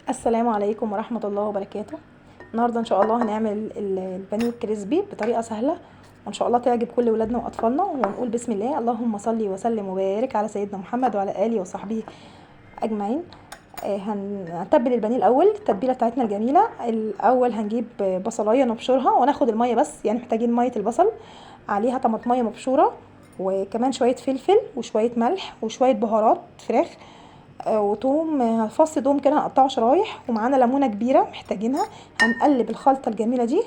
السلام عليكم ورحمة الله وبركاته. النهاردة ان شاء الله هنعمل البانيه ال crispy بطريقة سهلة وان شاء الله تعجب كل ولادنا واطفالنا. ونقول بسم الله، اللهم صل وسلم وبارك على سيدنا محمد وعلى اله وصحبه اجمعين. هنتبل البانيه الاول. التتبيله بتاعتنا الجميلة الاول هنجيب بصلايه نبشرها وناخد المية بس، يعني محتاجين مية البصل، عليها طماطميه مبشوره وكمان شوية فلفل وشوية ملح وشوية بهارات فراخ وتوم، فص توم كده هنقطعه شرايح، ومعانا ليمونه كبيرة محتاجينها. هنقلب الخلطة الجميلة دي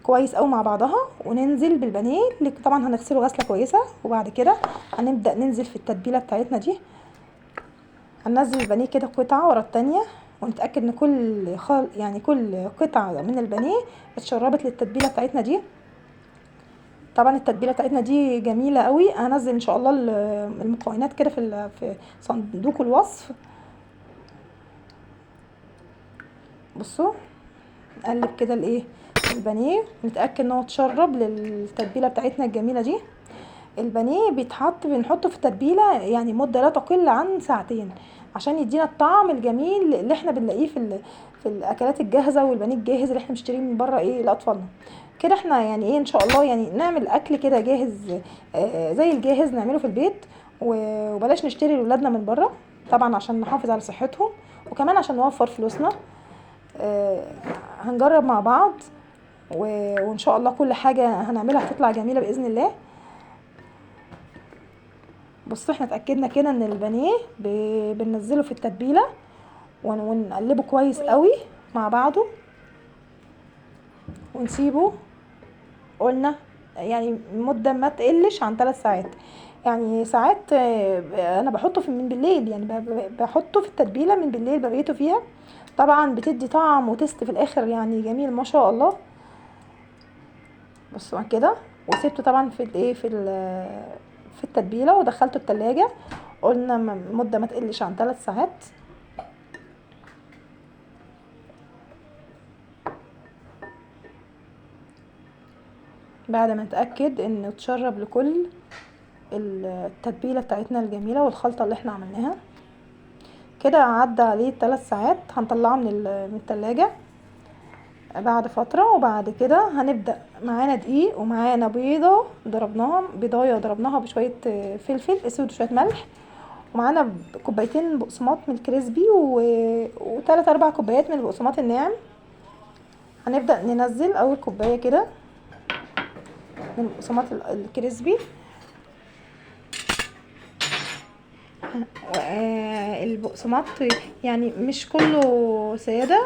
كويس قوي مع بعضها وننزل بالبانيه اللي طبعا هنغسله غسله كويسة، وبعد كده هنبدا ننزل في التتبيله بتاعتنا دي. هننزل البانيه كده قطعه ورا التانية ونتاكد ان كل قطعه من البانيه اتشربت للتتبيله بتاعتنا دي. طبعا التتبيله بتاعتنا دي جميلة قوي، هنزل ان شاء الله المكونات كده في صندوق الوصف. بصوا نقلب كده البانيه، نتاكد ان هو اتشرب للتتبيله بتاعتنا الجميلة دي. البانيه بنحطه في التتبيله يعني مده لا تقل عن ساعتين عشان يدينا الطعم الجميل اللي احنا بنلاقيه في الاكلات الجاهزة والبانيه الجاهز اللي احنا بنشتريه من بره لاطفالنا كده. احنا يعني ايه ان شاء الله يعني نعمل اكل كده جاهز، زي الجاهز نعمله في البيت، وبلاش نشتري لاولادنا من بره طبعا عشان نحافظ على صحتهم وكمان عشان نوفر فلوسنا. هنجرب مع بعض وان شاء الله كل حاجة هنعملها هتطلع جميلة باذن الله. بصوا احنا اتاكدنا كده ان البانيه بننزله في التتبيله ونقلبه كويس قوي مع بعضه ونسيبه، قلنا يعني مده ما تقلش عن 3 ساعات. يعني ساعات، انا بحطه من بالليل، يعني بحطه في التتبيله من بالليل، ببيته فيها، طبعا بتدي طعم وتست في الاخر يعني جميل ما شاء الله. بصوا كده، وسبته طبعا في التتبيله ودخلته التلاجة، قلنا مده ما تقلش عن 3 ساعات. بعد ما نتاكد انه اتشرب لكل التتبيله بتاعتنا الجميلة والخلطه اللي احنا عملناها كده، عدى عليه 3 ساعات، هنطلعه من التلاجة بعد فترة. وبعد كده هنبدا معانا دقيق ومعانا بيضة ضربناها، بيضايه ضربناها بشوية فلفل اسود وشوية ملح، ومعانا كوبايتين بقسماط من الكريسبي وتلات اربع كوبايات من البقسماط الناعم. هنبدا ننزل اول كوباية كده من بقسماط الكريسبي. البقسماط يعني مش كله ساده،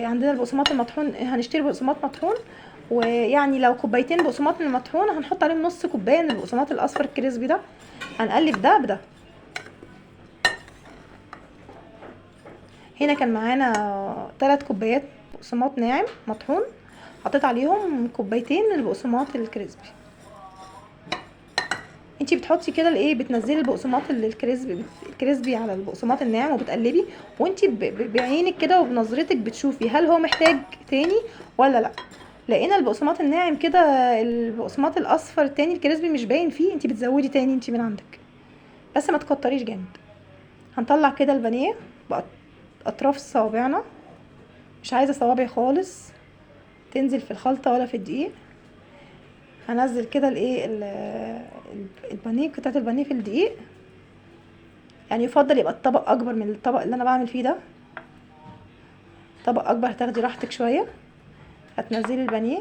عندنا البقسماط المطحون، هنشتري بقسماط مطحون، ويعني لو كوبايتين بقسماط من المطحون هنحط عليهم نص كوباية من البقسماط الاصفر الكريسبي ده. هنقلب ده بده. هنا كان معانا 3 كوبايات بقسماط ناعم مطحون، حطيت عليهم كوبايتين من البقسماط الكريسبي. انتي بتحطي كده بتنزلي البقسماط الكريسبي على البقسماط الناعم وبتقلبي، وانتي بعينك كده وبنظرتك بتشوفي هل هو محتاج تاني ولا لا. لقينا البقسماط الناعم كده، البقسماط الاصفر التاني الكريسبي مش باين فيه، انتي بتزودي تاني انتي من عندك، بس ما تكتريش جامد. هنطلع كده البانيه باطراف صوابعنا، مش عايزه صوابعي خالص تنزل في الخلطة ولا في الدقيق. هنزل كده البانيه، قطعه البانيه في الدقيق. يعني يفضل يبقى الطبق اكبر من الطبق اللي انا بعمل فيه ده، طبق اكبر هتاخدي راحتك شوية. هتنزلي البانيه،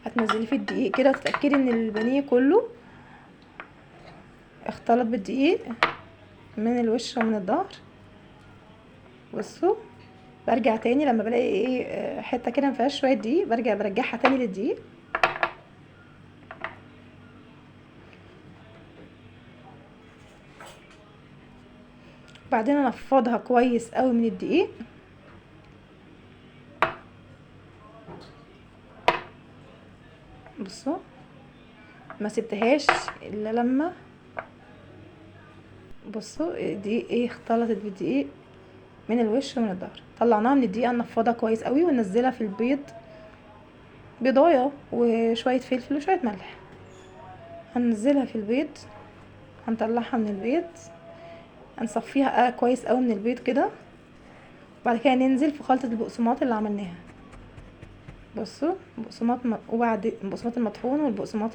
هتنزلي فيه الدقيق كده، وتتاكدي ان البانيه كله اختلط بالدقيق من الوش ومن الظهر. بصوا برجع تاني لما بلاقي حتة كده ما فيهاش شوية دقيق، برجعها تاني للدقيق. بعدين انفضها كويس قوي من الدقيق. بصوا ما سبتهاش الا لما بصوا الدقيق اختلطت بالدقيق من الوش ومن الظهر. طلعناها من الدقيقة، ننفضها كويس قوي وننزلها في البيض، بيضايه وشوية فلفل وشوية ملح. هننزلها في البيض، هنطلعها من البيض. هنصفيها كويس قوي من البيض كده، وبعد كده ننزل في خلطه البقسماط اللي عملناها. بصوا البقسماط وبعد البقسماط المطحون والبقسماط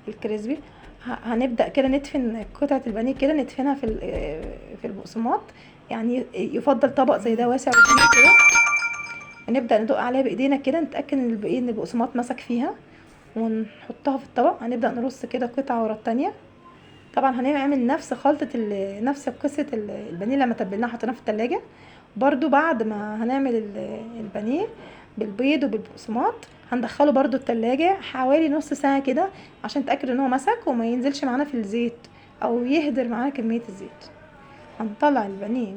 الكريسبي، هنبدا كده ندفن قطعه البانيه كده، ندفنها في البقسماط. يعني يفضل طبق زي ده واسع وكبير كده، ونبدا ندق عليها بايدينا كده، نتاكد ان البقسماط مسك فيها، ونحطها في الطبق. هنبدا نرص كده قطعه ورا التانية. طبعا هنعمل نفس خلطه نفس قصة البانيه لما تبلناها حطيناها في التلاجة. برضو بعد ما هنعمل البانيه بالبيض وبالبقسماط هندخله برضو التلاجة حوالي نص ساعة كده، عشان نتأكد ان هو مسك وما ينزلش معانا في الزيت او يهدر معانا كمية الزيت. هنطلع البانيه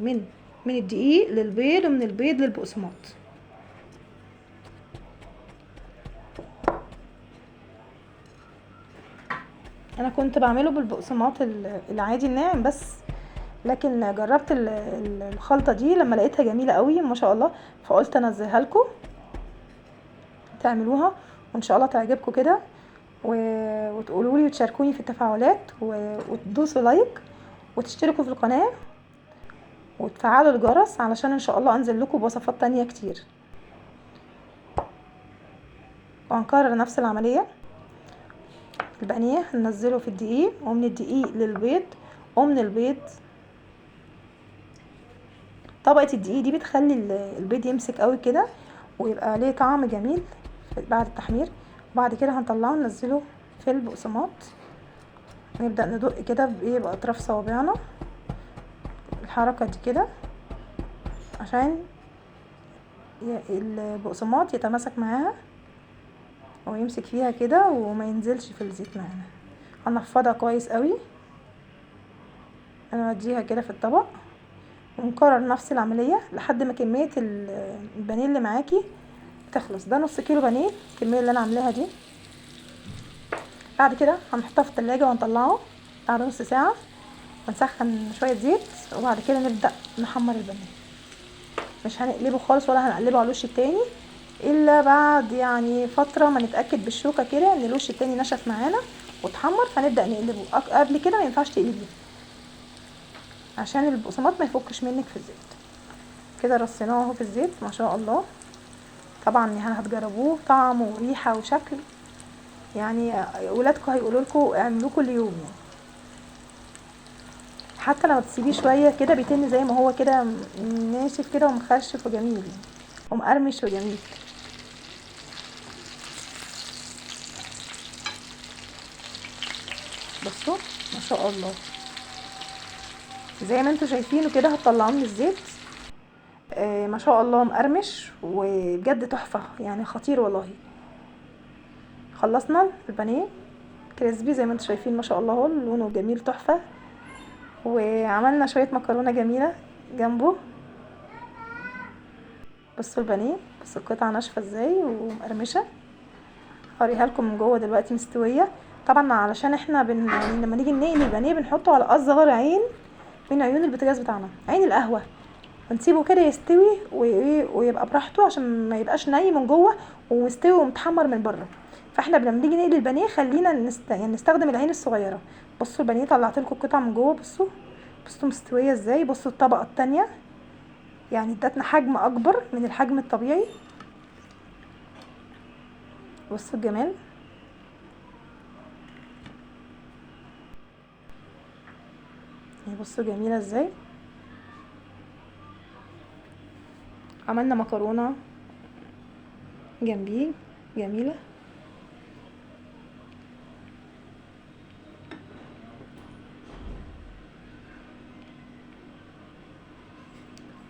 من الدقيق للبيض، ومن البيض للبقسماط. انا كنت بعمله بالبقسماط العادي الناعم بس، لكن جربت الخلطة دي لما لقيتها جميلة قوي ما شاء الله، فقلت انزلها لكم تعملوها وان شاء الله تعجبكم كده، وتقولوا لي وتشاركوني في التفاعلات، وتدوسوا like وتشتركوا في القناة وتفعلوا الجرس علشان ان شاء الله انزل لكم بوصفات تانية كتير. وهنكرر نفس العملية، البانيه هننزله في الدقيق، ومن الدقيق للبيض، ومن البيض. طبقة الدقيق دي بتخلي البيض يمسك قوي كده ويبقى ليه طعم جميل بعد التحمير. وبعد كده هنطلعه ننزله في البقسماط، نبدأ ندق كده بايه، باطراف صوابعنا الحركة دي كده، عشان البقسماط يتماسك معاها ويمسك فيها كده وما ينزلش في الزيت معانا. هنفضها كويس قوي، هنوديها كده في الطبق، ونكرر نفس العملية لحد ما كمية البانيه اللي معاكي تخلص. ده نص كيلو بانيه الكمية اللي انا عاملاها دي. بعد كده هنحطها في التلاجة ونطلعه بعد نص ساعة، ونسخن شوية زيت، وبعد كده نبدأ نحمر البانيه. مش هنقلبه خالص ولا هنقلبه على الوش التاني الا بعد يعني فترة ما نتأكد بالشوكة كده ان الوش التاني نشف معانا واتحمر، فنبدأ نقلبه. قبل كده ما ينفعش تقلبيه عشان البقسماط ما يفكش منك في الزيت. كده رصيناه اهو في الزيت ما شاء الله. طبعا هتجربوه طعم وريحة وشكل، يعني ولادكم هيقولوا لكم اعملوه كل يوم. يعني حتى لما تسيبيه شوية كده بيتن زي ما هو كده ناشف كده ومخرشف وجميل ومقرمش وجميل. بصوا ما شاء الله زي ما انتوا شايفينه كده هتطلعوه من الزيت. ما شاء الله مقرمش وبجد تحفة، يعني خطير والله. خلصنا البانيه كريسبي زي ما انتوا شايفين ما شاء الله اهو لونه جميل تحفة، وعملنا شوية مكرونة جميلة جنبه. بصوا البانيه، بصوا القطعة ناشفة ازاي ومقرمشة. هوريها لكم من جوه دلوقتي مستوية. طبعا علشان احنا يعني لما نيجي نقلي البانيه بنحطه على اصغر عين من عيون البوتاجاز بتاعنا، عين القهوة، ونسيبه كده يستوي ويبقى براحته عشان ما يبقاش ني من جوه ومستوي ومتحمر من بره. فاحنا لما نيجي نقلي البانيه خلينا يعني نستخدم العين الصغيرة. بصوا البانيه طلعت لكم القطعة من جوه، بصوا مستوية ازاي. بصوا الطبقة الثانية، يعني ادتنا حجم اكبر من الحجم الطبيعي. بصوا الجمال. بصوا جميلة ازاي. عملنا مكرونه جنبيه جميلة.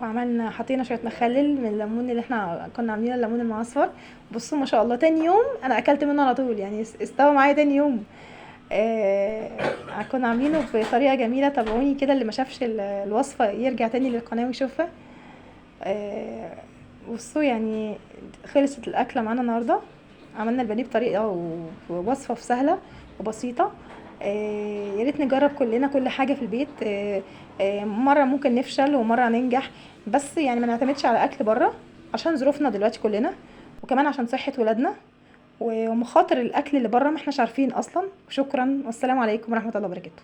وعملنا حطينا شوية مخلل من الليمون اللي احنا كنا عاملينه، الليمون المعصفر. بصوا ما شاء الله تاني يوم انا اكلت منه على طول، يعني استوى معايا تاني يوم. كنا عاملينه بطريقة جميلة، تابعوني كده، اللي ما شافش الوصفة يرجع تاني للقناة ويشوفها. بصوا يعني خلصت الاكلة معانا النهارده. عملنا البانيه بطريقة ووصفه سهلة وبسيطة. يا ريت نجرب كلنا كل حاجة في البيت. مرة ممكن نفشل ومرة ننجح، بس يعني ما نعتمدش على اكل بره عشان ظروفنا دلوقتي كلنا، وكمان عشان صحة ولادنا ومخاطر الاكل اللي بره ما احناش عارفين اصلا. شكرا والسلام عليكم ورحمة الله وبركاته.